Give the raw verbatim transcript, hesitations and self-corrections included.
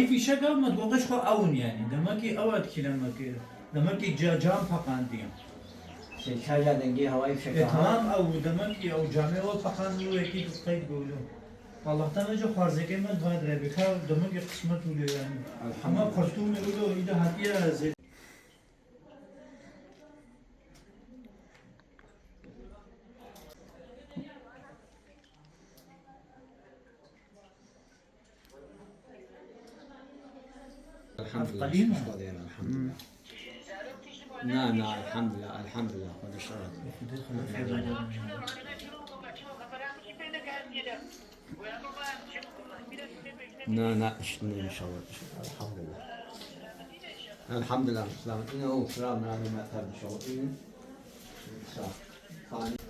Fîşeka me goteş xwe ew in yani. Demekî ew etkîlemek, demekî ca-, cam peqandiye. Sen çaja dengê hewayê E, fişeka. tamam ew, demekî ew camê we peqandiye wekî qeyd bûlo. Allah'tan önce xwarzeke me vadire bika demekî qismet bûlo yani. Ama Elhamdülillah. Xurtûmê wilo îda hatiye zê- Elhamdülillah. Afqalî mi? Xwedê re, elhamdülillah. Na, na, elhamdülillah, elhamdülillah. Xwedê şer. Na, na, işte, inşallah. Elhamdülillah. Elhamdülillah. Selamet. Yine o sıra merak etme, tabii, inşallah. Yine sağ.